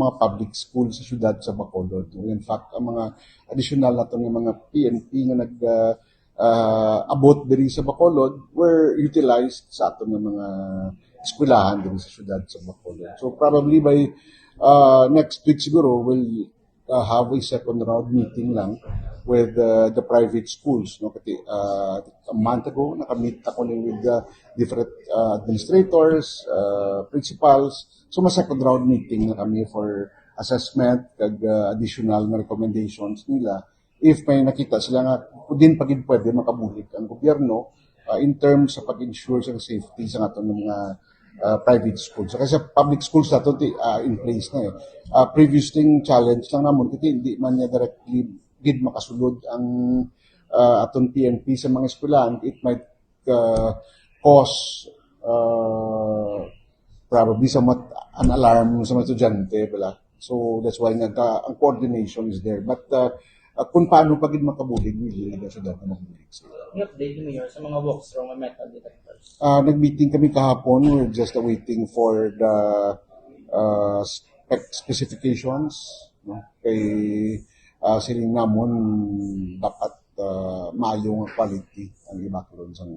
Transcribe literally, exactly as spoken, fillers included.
mga public school sa siyudad sa Bacolod. In fact, ang mga additional nato nga mga P N P nga nag ah, ah, abot diri sa Bacolod were utilized sa aton nga mga eskwelahan diri sa siyudad sa Bacolod. So probably by uh, next week siguro, we'll uh, have a second round meeting lang with uh, the private schools, no? Kasi uh, a month ago, nakamit ako ni with uh, different uh, administrators, uh, principals. So ma second round meeting na kami for assessment kag uh, additional na recommendations nila if may nakita sila nga din pa gid pwede makabulig ang gobyerno uh, in terms sa pag-ensure sa safety sa aton mga uh, private schools. So, kasi public schools nato ti uh, in place na eh. Uh, previous thing challenge lang namon kasi hindi man niya directly gid makasulod ang uh, aton P N P sa mga eskwelahan, it might uh, cause uh, probably somewhat an alarm sa mga estudyante pala. So that's why nga ang coordination is there. But uh, uh, kung paano pa gid makabulig, really, the syudad na mabulig. May update ni Mayor sa mga walk-through nga metal detectors. Uh, nag-meeting kami kahapon. We're just waiting for the uh, spec specifications. No? Kay uh, siling namon dapat uh, maayo nga quality ang ibaklon sang